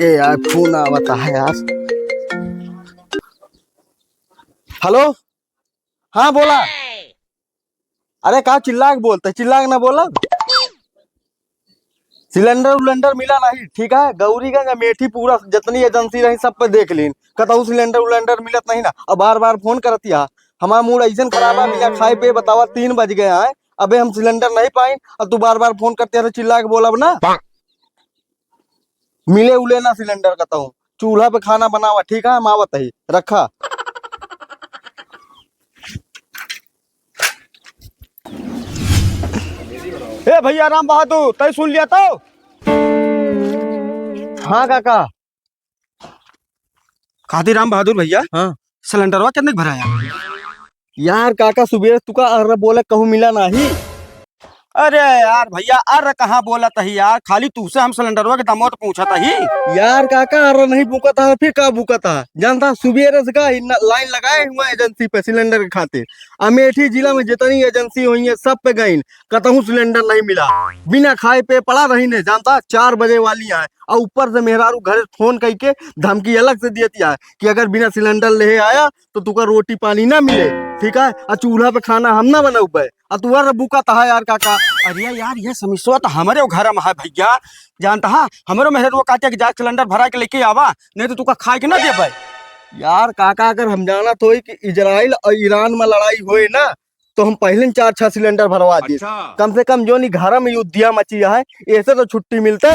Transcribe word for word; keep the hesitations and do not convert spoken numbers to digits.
ए यार, फोन आवता है यार। हेलो, हाँ बोला। अरे का चिल्ला के बोलता है, चिल्ला के ना बोला। सिलेंडर उलेंडर मिला नहीं, ठीक है। गौरीगंज, अमेठी, पूरा जितनी एजेंसी रही, सब पे देख लीन, कतहु सिलेंडर उलेंडर मिलत नहीं ना। अब बार बार फोन करतिया, हमारा मूड ऐसन खराब है, बिना खाए पे बतावा तीन बज गए हैं, अबे हम सिलेंडर नहीं पाइन, अब तू बार बार फोन करतिया तो चिल्ला के बोलब ना। मिले उले ना सिलेंडर कतहु, चूल्हा पे खाना बनावा, ठीक है, हम आवत ही, रखा। ए भैया राम बहादुर, तय सुन लिया तो। हाँ काका। खादी राम बहादुर भैया, हाँ। सिलेंडरवा कितने के भराया? यार काका, सुबेरे तुका अर्र बोले कहूँ मिला नाही। अरे यार भैया, अर्र कहाँ बोलत ही यार, खाली तू से हम सिलेंडरवा के दमोट पूछत ही। यार काका, अर्र नहीं बुकत है, फिर का बुकत है? जानता, सुबेरे से का इन्ना लाइन लगाए हुआ एजेंसी पे सिलेंडर के खातिर। अमेठी जिला में जितनी एजेंसी हुई है, सब पे गइन, कतहूँ सिलेंडर नहीं मिला। बिना खाए पे पड़ा रही ने, जानता, चार बजे वाली है। और ऊपर से मेहरारू घरे फोन कइके धमकी अलग से दियत है कि अगर बिना सिलेंडर ले आया तो तुका रोटी पानी ना मिले, ठीक है, आ चूल्हा पे खाना हम ना बनउबे, आ तू अर बुकत हा यार काका। अरे यार, ये समस्या तो हमरे घर में है भैया, जानता हा, हमरो मेहररुआ कहते कि जा सिलेंडर भरा के लेके आवा, नहीं तो तुका खाए के ना देबे। यार काका, अगर हम जानत होई कि इजराइल और ईरान में लड़ाई होए ना, तो हम पहले चार छह सिलेंडर भरवा दी। अच्छा। कम से कम जो नी घर में युद्धिया मची है, ऐसे तो छुट्टी मिलते।